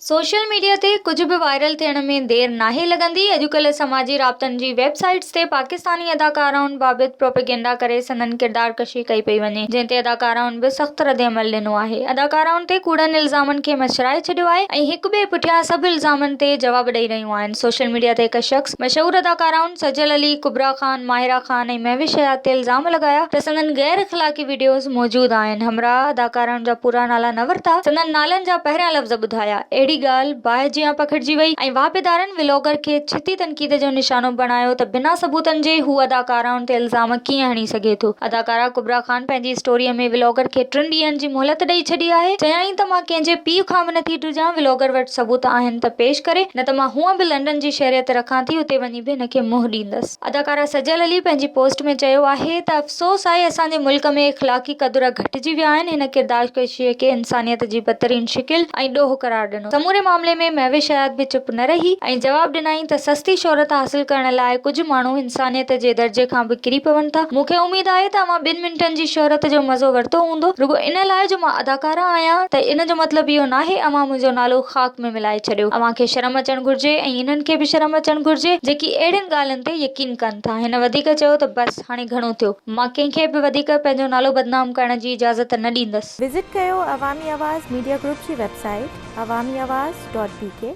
Social media تي ڪجهه به وائرل ٿيڻ ۾ دير ناهي لڳندي، اڄڪلهه سماجي رابطن جي ويب سائيٽس تي پاڪستاني اداڪارائن بابت پروپيگنڊا ڪري سندن ڪردار ڪشي ڪئي پئي وڃي، جنهن تي اداڪارائن به سخت ردعمل ڏنو آهي. اداڪارائن تي ڪوڙن الزامن کي مڇرائي ڇڏيو آهي ۽ هڪ ٻئي پٺيان سڀ الزامن تي جواب ڏئي رهيون آهن. سوشل ميڊيا تي هڪ شخص مشهور اداڪارائن سجل علي، ڪبريٰ خان، ماهره خان ۽ مهوش حيات تي الزام لڳايا ته سندن غير اخلاقي وڊيوز موجود آهن. همراهه اداڪارائن جا پورا نالا نه ورتا، سندن نالن جا پهريان لفظ ٻڌايا. اهڙي ڳالهه باهه جيان پکڙجي وئي ۽ واهپيدارن ولاگر کي ڇتي تنقيد جو نشانو بڻايو ته بنا ثبوتن جي هو اداڪارائن تي الزام ڪيئن هڻي سگهي ٿو. اداڪارا ڪبريٰ خان پنهنجي اسٽوريء ۾ ولاگر کي ٽن ڏينهن جي مهلت ڏئي ڇڏي آهي. چيائين ته مان ڪنهن جي پيء کان به نٿي ڊڄان، ولاگر وٽ ثبوت آهن ته پيش ڪري، نه ته مان هونء به لنڊن جي شهريت رکان ٿي، اتي وڃي به هن کي منهن ڏيندس. اداڪارا سجل علي پنهنجي پوسٽ ۾ چيو آهي ته افسوس آهي اسان جي ملڪ ۾ اخلاقي قدر گهٽجي ويا آهن، هن ڪردارڪشيء کي انسانيت جي بدترين شڪل ۽ ڏوهه قرار ڏنو. سموري معاملي ۾ مهوش حيات به چپ نه رهي ۽ جواب ڏنائين ته سستي شهرت حاصل ڪرڻ لاء ڪجهه ماڻهو انسانيت جي درجي کان به ڪري پون ٿا. مون کي اميد آهي ته اوهان ٻن منٽن جي شهرت جو مزو ورتو هوندو، رڳو ان لاء جو مان اداڪاره آهيان ته ان جو مطلب اهو ناهي اوهان منهنجو نالو خاڪ ۾ ملائي ڇڏيو. اوهان کي شرم اچڻ گهرجي ۽ انهن کي به شرم اچڻ گهرجي جيڪي اهڙين ڳالهين تي يقين ڪن ٿا. هن وڌيڪ چيو ته بس هاڻي گهڻو ٿيو. مان ڪنهن کي به وڌيڪ پنهنجو نالو بدنام ڪرڻ جي اجازت نه ڏيندس. وزٽ ڪيو عوامي آواز ميڊيا گروپ جي website Awami Awaz dot B K.